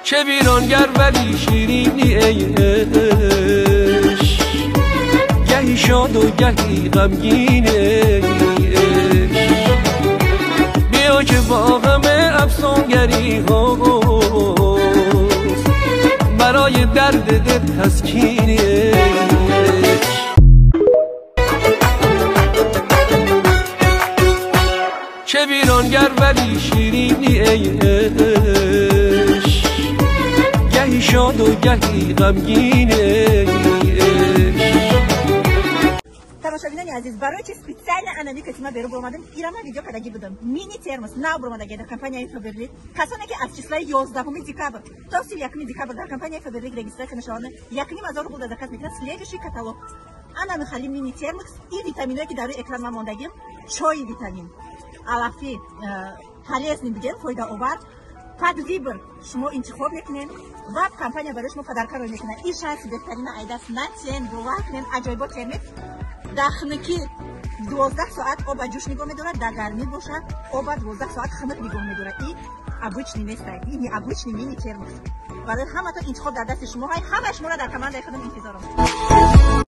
چه ویرانگر ولی شیرینی ای عشق، گهی شاد و گهی غمگین ای عشق. بیا که با همه افسونگری ها برای درد دل تسکینی ای عشق. چه ویرانگر ولی شیرینی ای عشق، گهی شاد و گهی غمگین ای عشق. Тамошобинони азиз, барои чи специально анами катима берун буромадам, ирама видео кадаги будам. Мини термос нав буромадаги дар компанияи Фаберлик. Касоне ки аз числаи 11 декабр то 31 декабр дар компанияи Фаберлик регистрация мешаванд, 1,5 ҳазор рубл дар заказ мекунанд. Следующий каталог анами хали мини термос и витаминое ки дар рӯи экран ма мондагим, чои витамин алафи полезный бигем, фоидаовар, под выбор шумо интихоб мекунед ва компания барои шумо подарка рӯй мекунад. Ин шанси беҳтарина айдаст натиен, бовар кунед, аҷоибот термос дар хунукӣ 12 соат оба ҷӯш нигоҳ медорад, дар гармӣ бошад оба 12 соат хунук нигоҳ медорад. И обычный нестай, и необычный мини термос. Барои ҳаматон интихоб дар дасти шумо ҳай, ҳамаи шуморо дар командаи худам интизорам.